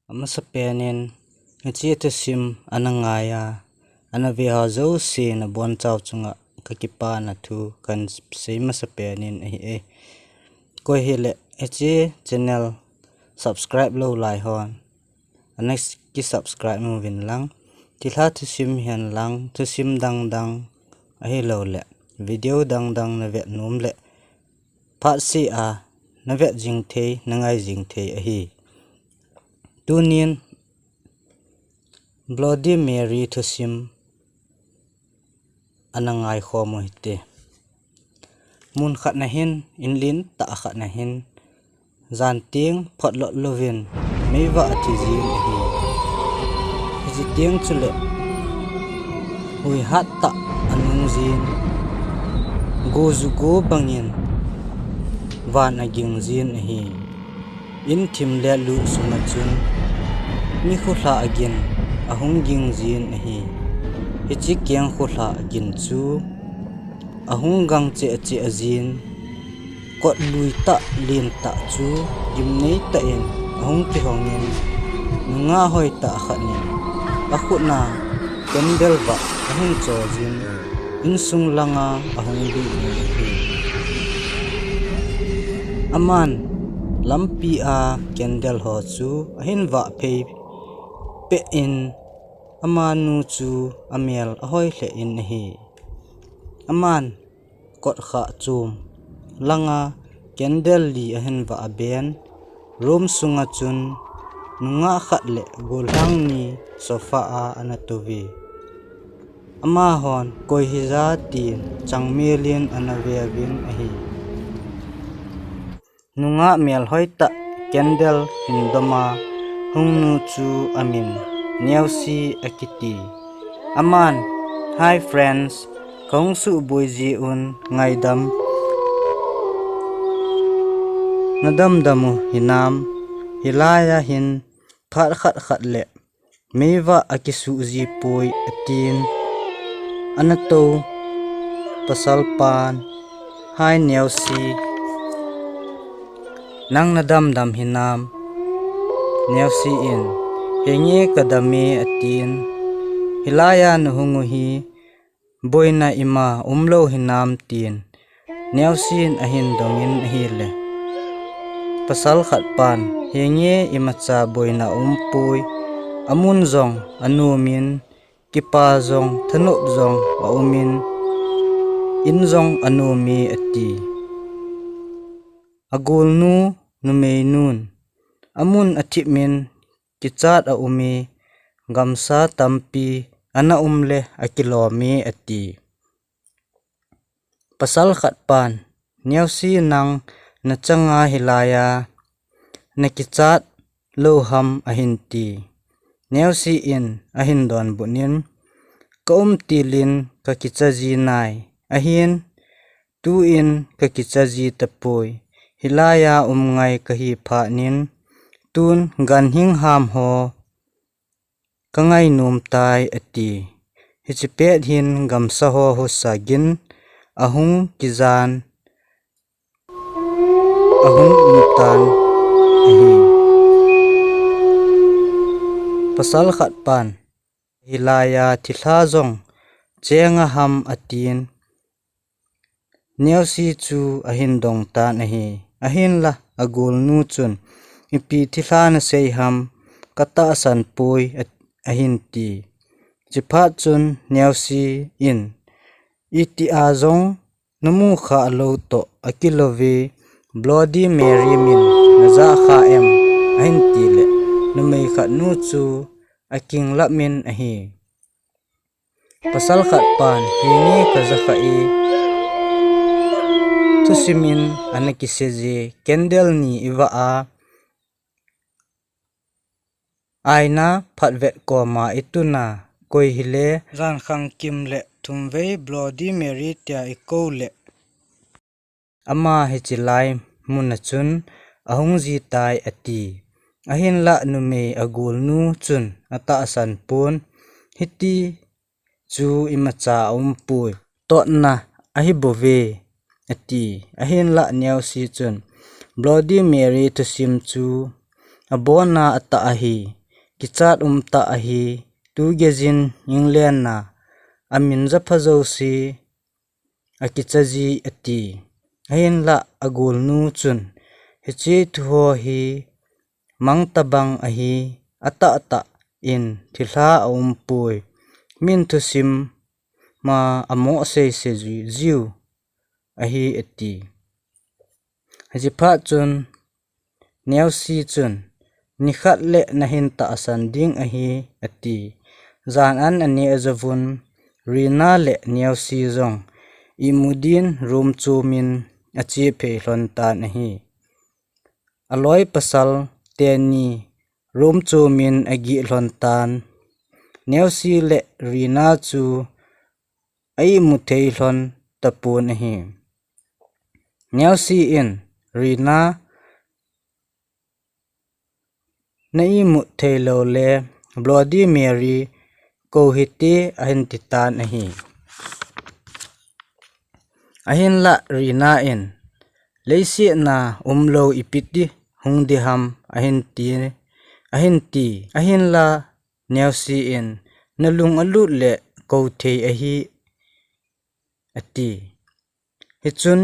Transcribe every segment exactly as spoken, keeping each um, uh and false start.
Amasapen in, hiche thusim ana ngai a, ana ve ho jouse nabonchau chunga kakipana thu kahin sei masapen in ahi e. Koi hile hiche channel subscribe lou lai hon ana ki subscribe uvin lang. Thilha thusim hihen lang, thusim dang dang ahilouleh video dang dang navet nom leh phatseh a navet jing thei, nangai jing thei ahi. Tunin Bloody Mary thusim ana ngaikhom u hite. Mun khat na hin, in lentah khat na hin, jan teng photlot louvin meivah athi jin ahi. Hiche teng chuleh hui hattah anung jin, go ju go bangin van aging jin ahi. In thim le luh sunga chun mi kholhah gin ahung ging jin ahi. Hiche keng kholhah gin chu ahung gang cheh cheh jin, kot lui tah lentah chu gimnei tah in ahung kihongin, nungah hoitah khat in akhut a candle vah ahin cho jin, insung langa ahung lut in ahi. Aman lampi a candle ho chu ahin vah phei peh in, amanu chu amel ahoi lheh in ahi. Aman kot khah chom langa candle li ahin vah aben, room sunga chun nungah khat le gollhang ni sofa a ana touve. Amahon koi hija tin changmel in ana ve uvin ahi. Nungah melhoi tah candle hin dom a hung nu chu amin Neusi akiti. Aman, "Hi friends, kahung suboi ji un, ngaidam nadamdam u hinam, hilai a hin phat khat khat le meivah akisuh ji poi," atin. Ana tou pasal pan, "Hi Neusi, nang nadamdam hinam?" Neusi in, "Henge kadam e," atin. "Hilai a nahung u hi boina ima umlou hinam?" tin Neusi in ahin dongin ahile, pasal khat pan, "Henge imacha boina umpoi, amun jong anom in, kipa jong, thanop jong aum in, in jong anom e," ati. Agolnu numeinun, "Amun athip in, kichat aum e, gamsa tampi ana um le akilom e," ati. Pasal khat pan, "Neusi, nang nachanga hilai a nakichat lou ham?" ahin ti. Neusi in ahin donbut in, "Ka um til in kakicha ji nai, ahin tuin kakicha ji tapoi, hilai a um ngai kahi phat in, tun ganhing ham ho kangainom tai," ati. Hiche pet hin gamsa ho husa gin ahung kijan, ahung um tan ahi. Pasal khat pan, "Hilai a thilha jong cheng a ham?" atin. Neusi chu ahin dong tan ahi. Ahinla agolnu chun, "Ipi thilha nasei ham, katahsan poi," a-, ahin ti. Chuphat chun Neusi in, "Itia jong namu khah lou toh akilouve, Bloody Mary min najah kha em?" ahin tile, numei khat nu chu akinglap in ahi. Pasal khat pan, "Henge kajah kha e, thusim in ana kisei je, candle ni ivah a, aina phatvet koma itun a, koi hile jankhang kim le thumvei Bloody Mary tia ikou le ama hiche lai mun a chun ahung ji tai," ati. Ahinla numei agolnu chun atahsan pon, "Hiti chu imacha aumpoi, totna ahi bouve," ati. Ahinla Neusi chun, "Bloody Mary thusim chu abonna atah ahi. kichat umtah ahi, tu geijin England a amin japha jouse akichaji ati. Ahinlah agolnu chun, hiche thu ho hi mang tabang ahi, atahtah in thilha aumpoi, min thusim ma amoh seisei jiu ahi ati. Hiche phat chun Nelsie chun, nikhat le nahin tahsan ding ahi, ati. Jan an aneh jouvun, Rena le Nelsie jong imu din room chomin ache phei lhon tan ahi. Aloi pasal teni room chomin agih lhon tan. Nelsie le Rena chu aimu thei lhon tapon ahi. Nelsie in, Rena, na imu thei lou le Bloody Mary kou hite ahin ti tan ahi. Ahinlah Rena in, leiset na umlou ipi ti hung ding ham ahin ti, ahin ti. Ahinlah Nelsie in, nalung alut le kou thei ahi ati. Hichun,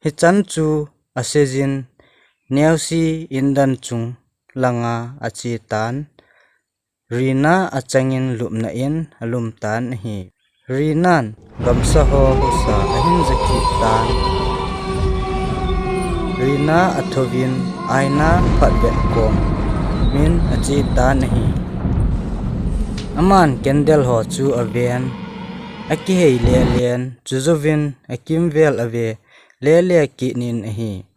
hichan chu aseijin, Nelsie indan chung langa ache tan, Rena achangin lupna in alum tan ahi. Rena'n gamsa ho husa ahin ja kit tan. Rena athouvin aina phatvet komin ache tan ahi. Aman candle ho chu aven, akihei lelen, chujouvin akimvel ave lele kit in ahi.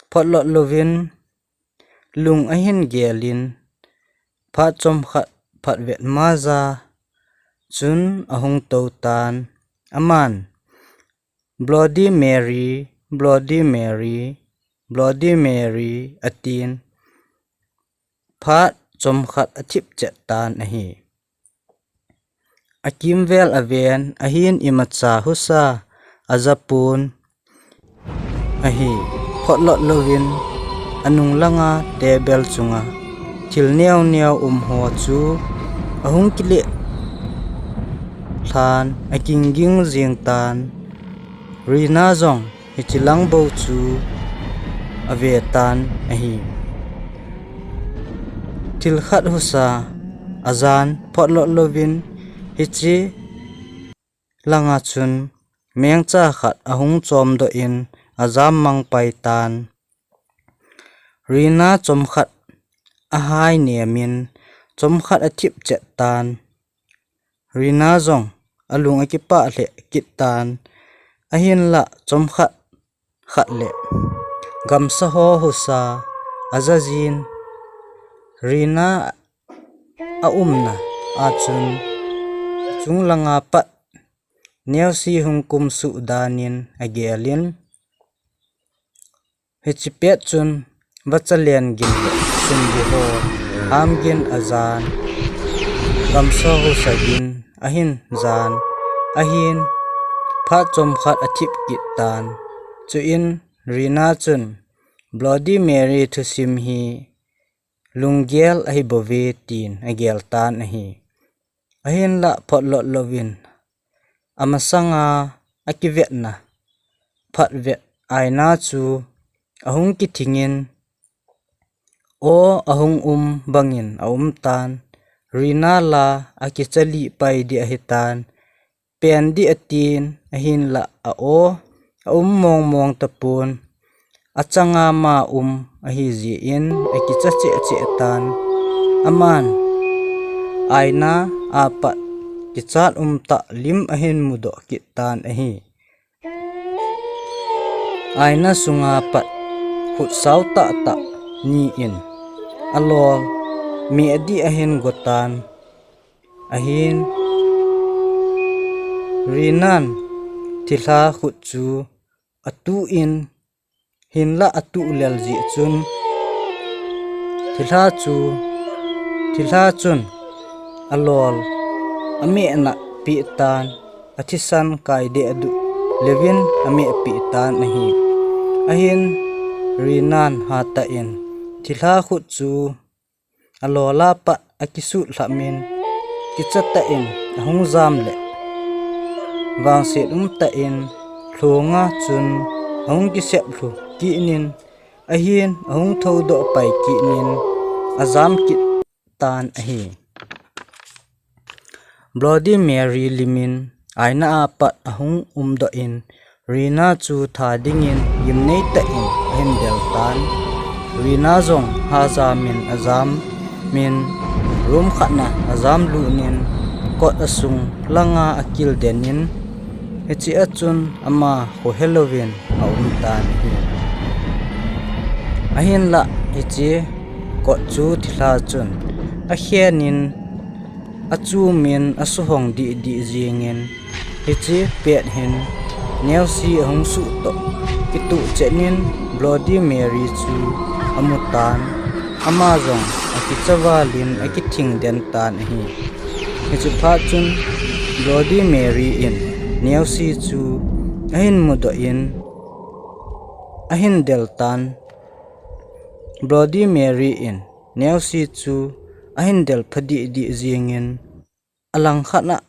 Photlot louvin lung ahin gelin, phat chomkhat phatvet maja chun ahung tou tan. Aman, Bloody Mary, Bloody Mary, Bloody Mary, atin, phat chomkhat athip chet tan ahi. Akimvel aven, ahin imacha husa ajapon ahi. Photlot louvin anung langa table chunga thil neo neo um ho chu ahung kile lhan, akingging jing tan. Rena jong hiche lang bou chu ave tan ahi. Thil khat husa ajan, photlot louvin hiche langa chun mengcha khat ahung chomdoh in ajam mang pai tan. Rena chomkhat ahai nemin chomkhat athip chet tan. Rena jong alung akipah lheh kit tan. Ahinlah chomkhat khat le gamsa ho husa aja jin, Rena aumna achun chung langa pat Nelsie hung kumsuh danin agelin, hiche pet chun vachalen gin le sumbu ho ham gin ajan, gamsa husa gin ahin jan, ahin phat chomkhat athip kit tan. Chuin Rena chun, Bloody Mary thusim hi lunggel ahi bouve, tin agel tan ahi. Ahinlah photlot louvin amasanga akivetna phatvet aina chu ahung kithingin, aw ahung um bangin aum tan. Rena la akicha lih pai ding ahitan, pen ding atin, ahinlah a aw aum mong mong tapon, achanga ma um ahi jeh in akicha cheh cheh tan. Aman aina apat kichat umtah lim ahin mudoh kit tan ahi. Aina sunga pat khut sao tah tah ni in alol meh ding ahin go tan. Ahin Rena'n thilha khut chu atuh in, hinlah atuh lel jeh chun thilha chu, thilha chun alol ameh napeh tan, athisan kai deh aduh leuvin ameh peh tan ahi. Ahin Rena'n hatah in thilha khut chu alola pat akisut lhamin, kicha tah in ahung jam le vangset um tah in lhonga chun ahung kisep lhu kit in, ahin ahung thoudoh pai kit in ajam kit tan ahi. Bloody Mary limin aina a pat ahung umdoh in, Rina chu tha dingin gimnei tah in ahin del tan. Rina jong hajam in ajam min, room khat na ajam lut in, kot asung langa akil den in, hiche a chun ama khohe louvin aum tan ahi. Ahinlah hiche kot chu thilha chun akhen in, achum in asuhong dih dih jingin, hiche pet hin Nelsi ahung suh toh kituh chet in Bloody Mary chu amu tan, ama jong akicha val in akithing den tan ahi. Hiche phat chun Bloody Mary in Nelsi chu ahin mudoh in ahin del tan. Bloody Mary in Nelsi chu ahin del pha dih dih jingin, alang khat na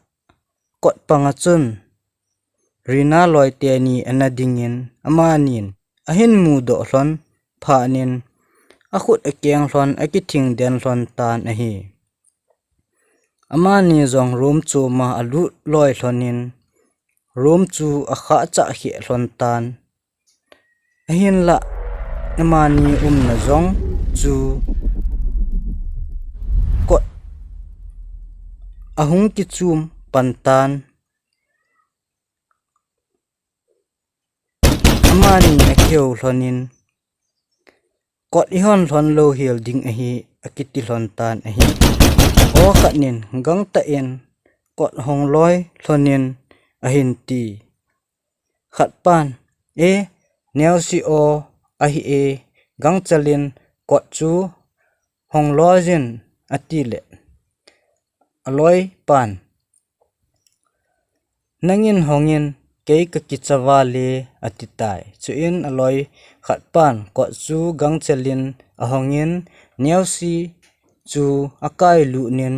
kot panga chun Rina loi teni ana dingin, amanin ahin mudoh lhon phat in akhut akeng lhon akithing den lhon tan ahi. Amani jong room chom a alut loi lhon in, room chu akhah chah kheh lhon tan. Ahinlah amani umna jong chu kot ahung kichum pan tan. Amani akihou lhon in, kot ihon lhon lou hel ding ahi, akiti lhon tan ahi. Aw khat in gangtah in kot hong loi lhon in ahin ti. Khat pan, "E, Nelsi aw ahi e, gangchel in kot chu hong loi jin," ati le aloi pan, "Nangin hong in, kei kakicha val e," ati tai. Chuin aloi khat pan kot chu gangchel in ahong in, Nelsi chu akai lut in,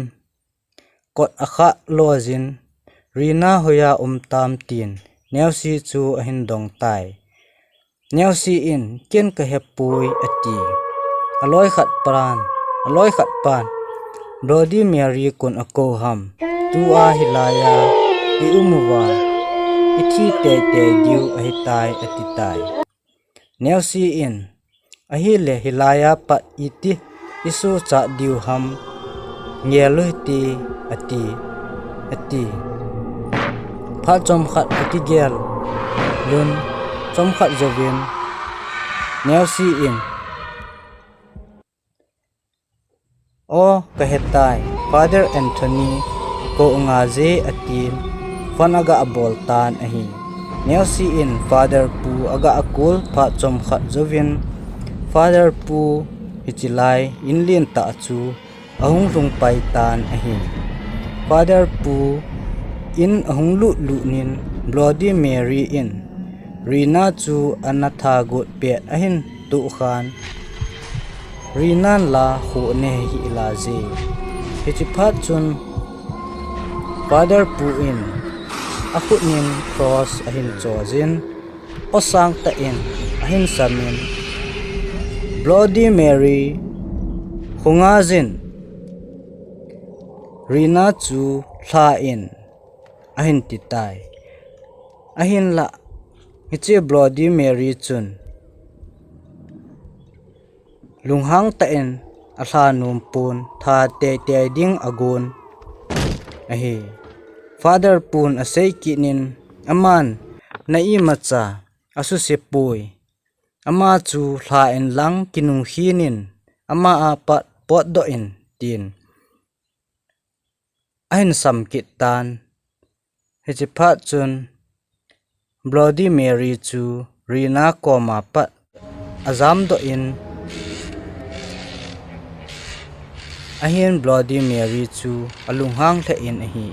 kot akhah loi jin, "Rina hoiya um tam?" tin Nelsi chu ahin dong tai. Nelsi in, "Ken kahepoi," ati. Aloi khat pan, aloi khat pan, "Bloody Mary kon akou ham? Tua hilaiya i um uva ithi teitei diu ahitai," ati tai. Nelsi in, "Ahile hilaiya pat iti isuhchat diu ham, ngel u hite," ati, ati. Phat chomkhat akigel lhon, chomkhat jouvin Nelsi in, "Aw, kahetai, Father Anthony kou ngai je," atin, phone aga bol tan ahi. Nelsi in Father Pu aga call phat chomkhat jouvin, Father Pu hiche lai in lentah chu ahung lhung pai tan ahi. Father Pu in ahung lut lut in, Bloody Mary in Rina chu ana tha got pet ahin toh khan, Rina in la kho ne hi la je. Hiche phat chun Father Pu in akhut in cross ahin cho jin, aw sang tah in ahin sam in, "Bloody Mary, kho ngai jin, Rina chu lha in," ahin ti tai. Ahinlah hiche Bloody Mary chun lunghang tah in alha nom pon, tha teitei ding agon ahi. Father Pun asei kit in, "Aman na imacha asuse poi. Ama chu lha in lang kinung khin in, ama a pat potdoh in," tin ahin sam kit tan. Hiche phat chun Bloody Mary chu Rina koma pat ajam doh in, ahin Bloody Mary chu alunghang lheh in ahi.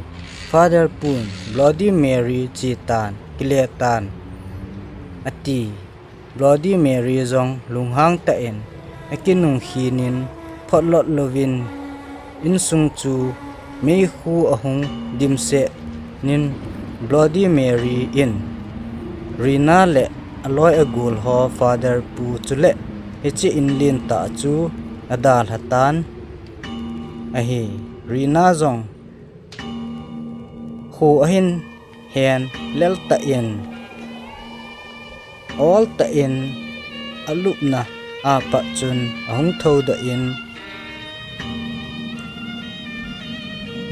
Father Pun Bloody Mary che tan, kile tan, ati. Bloody Mary jong lunghang tah in akinung khin in, photlot louvin insung chu meikhu ahung dimset nin Bloody Mary in Rina le aloi agol ho Father Pu chule hiche in lentah chu adalha tan ahi. Rina jong kho ahin hen lel tah in, ol tah in alupna apat chun ahung thoudoh in,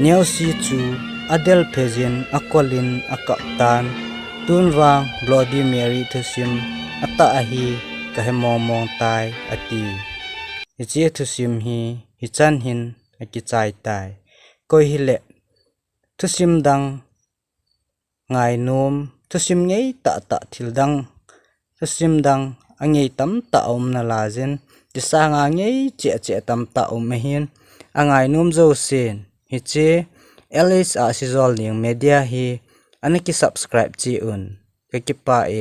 Neosi chu adel phejin akolin akap tan, tun vang Bloody Mary thusim atah ahi kahe mong mong tai, ati. Hiche thusim hi hichan hin akichai tai. Koi hile thusim dang ngainom, thusim ngei tah tah thil dang, thusim dang angei tamtah aum nalaiyin, tisanga ngei cheh cheh tamtah um ahin, angainom jousen hiche L H Ahsijolneng Media hi ana ki subscribe cheh un, kakipah e.